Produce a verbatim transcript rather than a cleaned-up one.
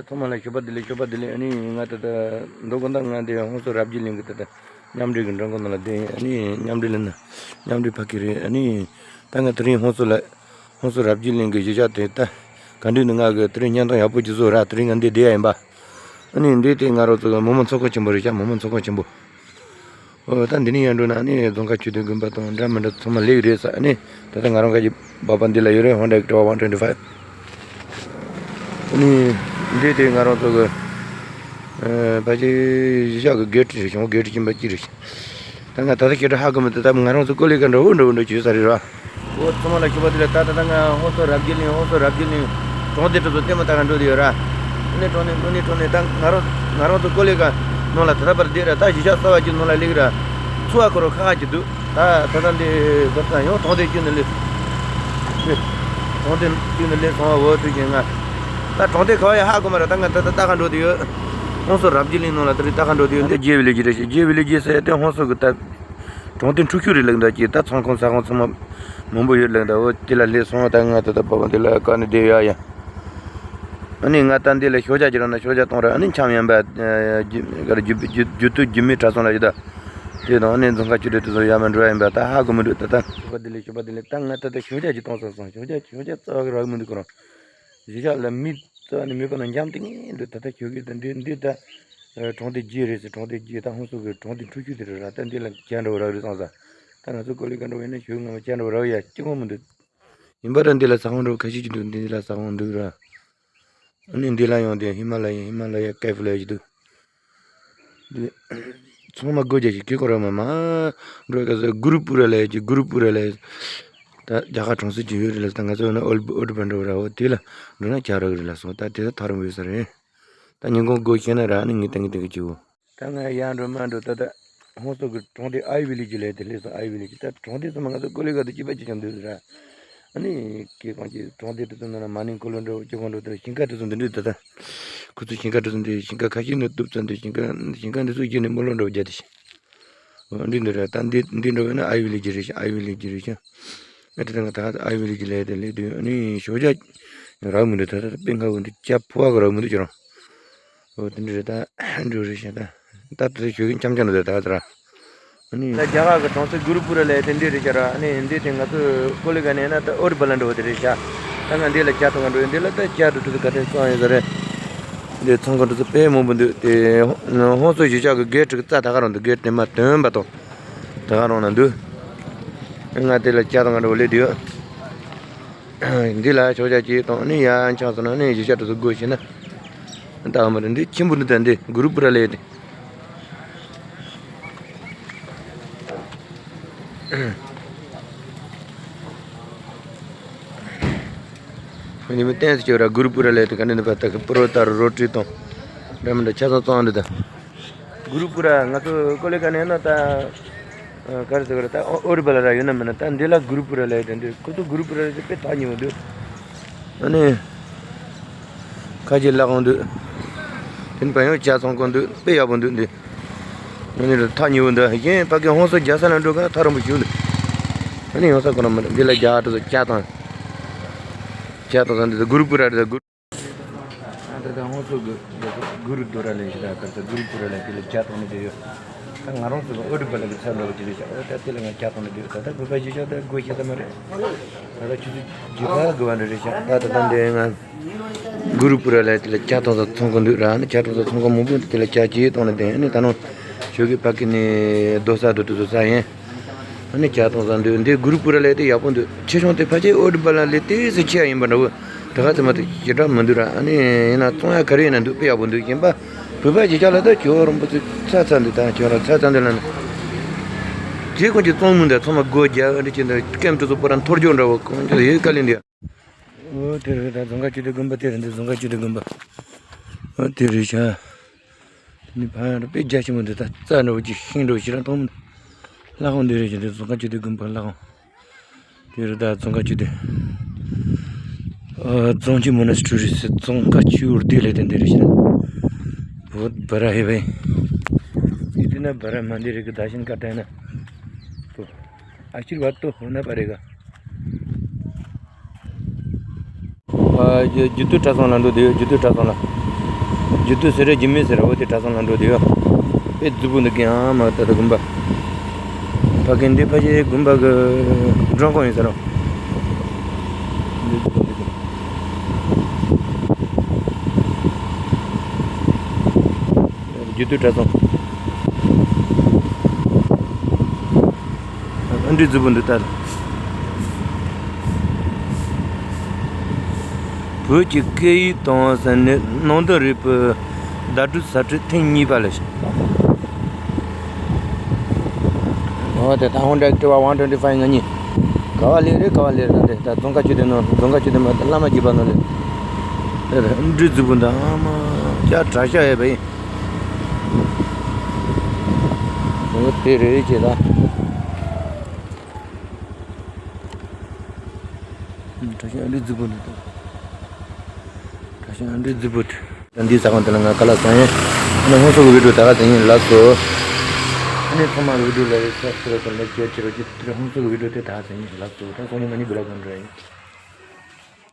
ཚང་མ་ལ་ཞོགས་པ་བདེ་ལེགས། ཞོགས་པ་བདེ་ལེགས། ཨ་ནི་ང་ད་ལྟ་མདོ་དགོང་དག་ང་འདི་ཧོང་སོ་རབ་རྒྱས་གླིང་གི་ད་ལྟ་མཉམ་འབྲེལ་གྱི་མགྲོན་ཁང་ནང་ལ་བསྡད་ཡིན། ཨ་ནི་མཉམ་འབྲེལ་ལ་ན་མཉམ་འབྲེལ་ཕ་གི་རེད། ཨ་ནི་ད་ང་དེ་རིང་ཧོང་སོ་ལ་ཧོང་སོ་རབ་རྒྱས་གླིང་གི་གཞིས་ཆགས་དེ་ད་ག་འདྲ་འདུག་ང་གི་དེ་རིང་བརྙན་ཐུང་ཡག་པོ་ཅིག་བཟོས་ར། དེ་རིང་ང་འདི་བསྡད་ཡ་ཡིན་པ། ཨ་ནི་འདི་དེ་ང་རང་ཚོ་གི་མི་མང་ཚོགས་ཁག་ཆེན་པོ་རེད་ཤག་མི་མང་ཚོགས་ཁག་ཆེན་པོ། ཨོ། ད་འདི་ནས་ཡར་འགྲོ་ན་ནི་རྫོང་ཁ་ཆོས་སྡེ་དགོན་པ་དང་འདྲ་མི་འདྲ་ཚང་མ་སླེབས་རེད་ས། ཨ་ནི་ད་ལྟ་ང་རང་ག་གི་སྦག་སྦག་འདི་ལ་ཡོད་རེད། Honda Activa one twenty five། ཨ་ནི་འདི་དེ་ང་རང་ཚོ་གི་ཨ་ཕ་གི་གཞིས་ཆགས་ཀྱི་གེ་ཊི་རེད། གཞུང་གེ་ཊི་ཆེན་པོ་གཅིག་རེད། ད་ང་ད་ལྟ་ཁྱེད་རང་ཧ་གོ་མི་འདུག་ད་ང་རང་ཚོ་ཀོ་ལི་ག་འདྲ་འུ་འདྲ་འུ་འདྲ་བྱེད་ས་རེད་ར། འོ། ཚང་མ་ལ་ཞོགས་པ་བདེ་ལེགས། ད་ད་ལྟ་ང་ཧོང་སོ་རབ་རྒྱས་གླིང་། ཧོང་སོ་རབ་རྒྱས་གླིང་གྲོང་སྡེ་དེ་ཚོ་ལྟད་མོ་ལྟ་ག་འགྲོ་བསྡད་ཡོད་ར། ཨ་ནི་གྲོང་སྡེ་གྲོང་སྡེ་གྲོང་སྡེ་ད་ང་རང་ང་རང་ཚོ་ཀོ་ལི་ག་ནང་ལ་ད་ལྟ་བར་བསྡད་ར། ད་གཞིས་ཆགས་གསར་པ་ཅིག་ནང་ལ་སླེབས་ར། ཚོར་བ་ཁོ་རང་ཁ་ཁ་ཅིག་འདུག་ད་ད་ལྟ་འདི་ག་ཚང་ཡང་གྲོང་སྡེ་གཅིག་ནང་སླེབས། གྲོང་སྡེ་གཅིག་ནང་སླེབས་སོང་བ། འོ་དུས་ཀྱི་ང་ད་གྲོང་སྡེ་ག་བ་ཡང་ཧ་གོ་མ་ར། ད་ང་ད་ལྟ་ལྟ་ག་འགྲོ་བསྡད་ཡོད། ཧོང་སོ་རབ་རྒྱས་གླིང་ནང་ལ་ད་རེས་ལྟ་ག་འགྲོ་བསྡད་ཡོད། འདི་རྒྱལ་བི་ལེ་ཇི་རེད་ཤག་རྒྱལ་བི་ལེ་ཇི་ཟེར་ཏེ་ཧོང་སོ་གི་ད་གྲོང་སྡེ་འཁྲུག་ཤོས་རེད་ལབ་འདུག་ཅིག་ད་ཚོང་ཁང་ཟ་ཁང་ཚང་མ་མང་པོ་ཡོད་ལབ་འདུག་འོ་དེ་ལ་སླེབས་སོང་། ད་ང་ད་ལྟ་བབ་པ་འདི་ལ་བཀག་ནས་བསྡད་ཡ་ཡ། ཨ་ནི་ང་ད་འདི་ལ་ཞོགས་ཇ་ཅིག་རག་ན་ཞོགས་ཇ་གཏོང་ར། ཨ་ནི་འཆམ་ཡན་པ་རྒྱུ་རྒྱུ་རྒྱུ་རྒྱུ་དུས་རྒྱུ་མའི་གྲྭ་ཚང་ལ་ཡོད་ད། དེ་དང་ཨ་ནི་རྫོང་ཁ་ཆོས་སྡེ་དེ་ཚོ་ཡར་མར་འགྲོ་ཡ་ཡིན་པ་ད་ཧ་གོ་མི་འདུག་ད་ལྟ། ཞོགས་པ་བདེ་ལེགས། ཞོགས་པ་བདེ་ལེགས། ད་ང་ད་ལྟ་ཞོགས་ཇ་ཅིག་གཏོང་ཚར་སོང་། ཞོགས་ཇ་ཞོགས་ཇ་རྩ་བ་གི་རག་མི་འདུག་ཁོ་རང་གཞིས་ཆགས་ལ་མི་རྩ་བ་ནས་མེད་པ་ན་འཇམ་ཐིང་ངེ་འདུག་ད་ལྟ་ཞོགས་ཀས་ད་འདི་འདི་ད་གྲོང་སྡེ་བརྒྱད་རེད་ཟེར། གྲོང་སྡེ་བརྒྱད་ད་ཧོང་སོ་གི་གྲོང་སྡེ་འཁྲུག་ཤོས་དེ་རེད་ར། ད་འདི་ལ་ཇ་འདྲ་བོ་རག་རེད་བསམ་ས། ད་ང་ཚོ་ཀོ་ལི་ག་འདྲ་བོ་ཡིན་ན་ཞོགས་ངོ་མ་ཇ་འདྲ་བོ་རག་ཡ་སྐྱིད་པོ་མི་འདུག་ཡིན་པ་ར་འདི་ལ་ཟ་ཁང་འདྲ་བོ་ཁ་ཤས་ཅིག་འདུག་འདི་ལ་ཟ་ཁང་འདུག་ར། ཨ་ནི་འདི་ལ་ཡང་དེ་ཧི་མ་ལ་ཡ་ཧི་མ་ལ་ཡ་ཀེ་ཧྥེ་ལབ་ཡ་ཅིག་འདུག་འདི་ཚང་མ་སྒོ་རྒྱག་ཅིག་ཁེ་ཁོ་ར་མ་མ་འགྲོ་ག་ས་གུ་རུ་པུ་ར་ལབ་ཡ་ཅིག་གུ་རུ་པུ་ར་ལབ་ཡ། ད་རྒྱ་གར་གྲོང་གསེབ་ཅིག་ཡོད་རེད་ལ། ད་ང་ཚོ་ན་ཨོལ་ཨོ་ཏི་པ་འགྲོ་ར། འོ་དེ་ལ་འགྲོ་ན་ཇ་རག་གི་རེད་ལ་སོང་། ད་དེ་ད་ཐག་རིང་པོ་ཡོད་ས་རེད། ད་ཉིན་གུང་སྒོ་ཕྱེ་ན་ར་ཨ་ནི་ངས་ཏང་གི་ཏང་གི་བྱེད་འོ། ད་ང་ཡར་འགྲོ་མར་འགྲོ་ད་ལྟ་ཧོང་སོ་གི་གྲོང་སྡེ་ཨའི་བི་ལེ་ཇི་ལབ་དེ་སླེབས་སོང་། ཨའི་བི་ལེ་ཇི་ད་གྲོང་སྡེ་ཚང་མ་ང་ཚོ་ཀོ་ལི་གྷལ་དུ་སྐྱིད་པ་ཅིག་ཀྱང་འདུག་ར། ཨ་ནི་ཁྱེད་རང་གི་གྲོང་སྡེ་དེ་ཚོ་ནང་ལ་མ་ནིང་ཀོ་ལོ་འདྲ་བོ་སྐྱིད་པོ་འགྲོ་དེ་ཞིང་ཁ་དེ་ཚོ་འདི་འདྲ་ད་ལྟ་ཁོ་ཚོ་ཞིང་ཁ་དེ་ཚོ་འདི་ཞིང་ཁ་ཁ་ཤས་ནི་གཏུབ་ཚར་འདུག་ཞིང་ཁ་ཞིང་ཁ་འདི་ཚོ་བརྒྱུད་ནས་སྨོན་ལམ་འདྲ་བོ་རྒྱག་དེ་ཞིང་འོ་འདི་འདི་ར། ད་འདི་འདི་འདྲ་བོ་ན་ཨའི་བི་ལེ་ཇི་རེད་ཤག་ཨའི་བི་ལེ་ཇི་རེད་ཤག་ཨ་དེ་ད་ང་ད་ཨའི་བི་ལེ་ཇི་ལབ་དེ་སླེབས་དུས་ཨ་ནི་ཞོགས་ཇ་རག་མི་འདུག་ད་ད་དཔེ་ཁག་པོ་འདུག་ཇ་ཕོར་པ་གི་རག་མི་འདུག་ཁྱེད་རང་། འོ་དེ་འདྲ་རེད། ད་འགྲོ་རེད་ཤག་ད་ད་དེ་ཞོགས་ཀྱི་འཆམ་འཆམ་འདུག་ད་ད་ར། ཨ་ནི་ད་རྒྱ་གར་གི་གྲོང་གསེབ་གུ་རུ་པུ་ར་ལབ་དེ་འདི་རེད་ཤག་ར། ཨ་ནི་འདི་དེ་ང་ཚོ་ཀོ་ལི་གྷལ་ནས་ན་ད་ཨོ་ཏི་པ་ལ་འགྲོ་བ་དེ་རེད་ཤག་ད་ང་འདི་ལ་ཇ་འཐུང་ག་འགྲོ་ཡིན། འདི་ལ་ད་ཇ་འདྲ་འདྲ་ག་དེ་བཙོང་ཡོད་ས་རེད། འདི་ཚོང་ཁང་འདྲ་ཚོ་དཔེ་མང་པོ་འདུག་དེ་ཧོང་སོ་གཞིས་ཆགས་ཀྱི་གེ་ཊི་གི་རྩ་ད་ག་རང་འདུག་གེ་ཊི་དེ་མ་དོན་པ་དང་ད་ག་རང་ན་འདུག་ང་དེ་ལ་ཇ་འཐུང་ག་འགྲོ་བ་སླེབས་དུས། འདི་ལ་ཞོགས་ཇ་གཅིག་དང་ནི་ཡར་འཆམ་སོང་ན་ནི་གཞིས་ཆགས་དེ་ཚོ་སྒོ་ཕྱེ་ན་ད་མ་རེད། འདི་ཆེན་པོ་འདི་ད་འདི་གུ་རུ་པུ་ར་ལབ་ཡ་དེ། འདི་མི་བསྟན་སྲིད་ཀྱི་ར་གུ་རུ་པུ་ར་ལབ་ཡ་དེ་ག་འདྲ་འདི་པ་ད་གི་པུ་རོ་ཏ་རོ་ཊི་དང་འདྲ་མི་འདྲ་ཆ་ཚང་བཙོང་འདི་ད། གུ་རུ་པུ་ར་ང་ཚོ་ཀོ་ལི་གྷལ་ནས་ན་ད་ག་རེ་ཟེར་གི་རེད། ད་ཨོ་ཨོ་ཏི་པ་ལ་ར་ཡོད་ན་མིན་ན་ད་འདི་ལ་གུ་རུ་པུ་ར་ལབ་ཡ་དེ་འདི་ཁོ་ཚོ་གུ་རུ་པུ་ར་ལབ་དེ་དཔེ་ཐག་ཉེ་བོ་འདུག་ཨ་ནི་ཁ་ཆེ་ལག་འོང་འདུག་དེ་ནི་བལ་ཡོང་ཇ་ཚོང་ཁང་འདུག་དཔེ་ཡག་པོ་འདུག་འདི་ཨ་ནི་ར་ཐག་ཉེ་བོ་འདུག་གཞན་ཕ་གི་ཧོང་སོ་རྒྱལ་ས་ལ་འགྲོ་ག་ཐག་རིང་པོ་ཞིག་འདུག་ཨ་ནི་ཡོང་ས་ཁོ་རང་མི་འདུག་འདི་ལ་རྒྱ་གར་དེ་ཚོ་ཇ་དང་ཇ་དང་ས་འདི་ཚོ་གུ་རུ་པུ་ར་རེད། ད་གུ་ད་ལྟ་ཧོང་སོ་གི་གུ་རུ་དོ་ར་ལས་ཞེས་ད་ག་ས་གུ་རུ་པུ་ར་ལས་དེ་ལ་ཇ་བཏང་ནས་བསྡད་ཡོད། ད་ང་རང་ཚོ་ཨོ་ཏི་པ་ལ་གི་ཚབ་འདྲ་བོ་ཅིག་རེད་ཤག་འོ་ད་དེ་ལ་ང་ཇ་བཏང་ནས་བསྡད་ཡོད། ད་ལྟ་བོད་པ་གཞིས་ཆགས་ད་སྒོ་ཕྱེ་ས་མ་རེད། ད་ལྟ་ཆུ་ཚོད་བརྒྱད་པ་དགུ་པ་འདྲ་རེད་ཤག་ད་ད་ལྟ་འདི་ང་གུ་རུ་པུ་ར་ལས་དེ་ལ་ཇ་བཏང་ས་ཚོང་ཁང་འདུག་ར། ཨ་ནི་ཇ་བཏང་ས་ཚོང་ཁང་མང་པོ་འདུག་དེ་ལ་ཇ་ཅིག་བཏང་ནས་བསྡད། ཨ་ནི་ད་ནང་ཞོགས་ཀས་ཕ་གི་ནས་རྡོ་ས་དུ་དུ་དུ་ས་ཡིན། ཨ་ནི་ཇ་བཏང་ས་འདུག་འདི་གུ་རུ་པུ་ར་ལས་དེ་ཡག་པོ་འདུག་ཆེ་ཆུང་དེ་ཕལ་ཆེར་ཨོ་ཏི་པ་ལ་ལས་ཏོག་ཙམ་ཆེ་ཡ་ཡིན་པ་འདྲ་བོ། ད་ག་ཚོད་མ་གཏོགས་ཞེ་དྲག་མི་འདུག་ར། ཨ་ནི་ཡིན་ན་བཙོང་ཡ་ག་རེ་ཡིན་ན་འདུག་དཔེ་ཡག་པོ་འདུག་གཞན་པ་བོད་པ་གཞིས་ཆགས་ལ་ད་ཁྱོད་རང་པོ་ཚོས་ཚ་ཚ་འདུག་ད་ཁྱོད་རང་ཚ་ཚ་འདུག་ལབ་ན། དེ་ཀུན་གྱིས་བཙོང་མི་འདུག་ཚང་མ་སྒོ་རྒྱག་ཨ་འདྲ་བྱས་འདུག་ཀེམ་དེ་ཚོ་པོ་ར་འཐོར་ཅོག་འདྲ་བོ་ཀུན་གྱིས་ཡོད་དཀའ་ལས་འདུག་འོ་དེ་རེད། ད་རྫོང་ཁ་ཆོས་སྡེ་དགོན་པ་དེ་རེད་འདུག་རྫོང་ཁ་ཆོས་སྡེ་དགོན་པ། འོ་དེ་རེད་ཤག་དེ་ནི་ཕ་ར་དཔེ་རྒྱ་ཆེན་པོ་འདུག་ད་རྩྭ་འདྲ་བོ་ཅིག་ཤིང་འདྲ་བོ་ཞེ་དྲག་མཐོང་མི་འདུག་ལྷ་ཁང་འདི་རེད་ཅེས་འདི་རྫོང་ཁ་ཆོས་སྡེ་དགོན་པ་ལྷ་ཁང་། དེ་རུ་ད་རྫོང་ཁ་ཆོས་སྡེ། ཨ་རྫོང་ཆེན་མོ་ན་སི་ཊི་རི་སི་རྫོང་ཁ་ཆོས་སྡེ་ལས་དེ་འདི་རེད་ཤག་བོད་སྦ་ར་ཧེ་བའི། ཡིད་དུ་ན་སྦ་ར་མ་འདི་རེད་གི་ད་ཤིན་ཀ་ཏན་ན། ཨ་ཤིར་བ་ཏོ་ཧོ་ན་པ་རེ་ག་ཨ་རྒྱུ་རྒྱུ་དུས་གྲྭ་ཚང་ལ་འགྲོ་དེ་ཡོད། རྒྱུ་དུས་གྲྭ་ཚང་ལ། རྒྱུ་དུས་ཟེར་རེད། རྒྱུ་མེད་ཟེར་རེད། འོ་དེ་གྲྭ་ཚང་ལ་འགྲོ་དེ་ཡོད། དཔེ་རྫིག་པོ་འདུག་གི། ཨ་མ། ད་ལྟ་དགོན་པ། ཕ་གི་འདི་ཕ་གི་དགོན་པ་གི་མགྲོན་ཁང་ཡིན་ས་རེད། རྒྱུ་དུས་གྲྭ་ཚང་། ཨ་འདྲའི་རྫིག་པོ་འདུག་ད། བོད་ཀྱི་སྐད་ཡིག་དང་ཟེར་ནས་ནང་དོན་རིག་པའི་བརྡ་སྤྲོད་ས་ཁྲ་ཐེངས་གཉིས་པ་ལ། འོ་དེ་ད་ཧོན་ཌ་ཨེག་ཊི་བ་ཝན་ཊུ་ཝེན་ཊི་ཕའིབ་ང་གཉིས། ག་བ་ལེ་རེད། ག་བ་ལེ་རེད། ད་འདི་ད་རྫོང་ཁ་ཆུ་དེ་ནང་། རྫོང་ཁ་ཆུ་དེ་མ་ད་བླ་མ་རྒྱུད་པ་ནང་ལེ། ཨ་འདྲའི་རྫིག་པོ་འདུག། ཨ་མ་ཅག་གྲྭ་ཤག་ཡོད་པ་ཡིན། འོ་དེ་རེད་ཅེས་ད། གྲྭ་ཤག་ཨ་འདྲའི་རྫིག་པོ་འདུག། གྲྭ་ཤག་ཨ་འདྲའི་རྫིག་པོ་འདུག། ད་འདིའི་ས་ཁང་དེ་ལ་ང་ཁ་ལག་ཟ་ཡིན། ཨ་ནི་ཧོན་སུར་གི་བི་ཌིའོ་ད་ག་ཙམ་ཡིན། ལགས་སོ། ཨ་ནི་ཚང་མ་གི་བི་ཌིའོ་ལ་ཡི་སབ་སི་ཀ་རབ་དང་ལའིཀ་ཤེར་བྱེད་རོགས་གྱིས། དེ་ཧོན་སུར་གི་བི་ཌིའོ་དེ་ད་ག་ཙམ་ཡིན། ལགས་སོ། ད་སང་ཉིན་ང་གཉིས་བི་ལོག་གི་འགྲོ་ཡིན།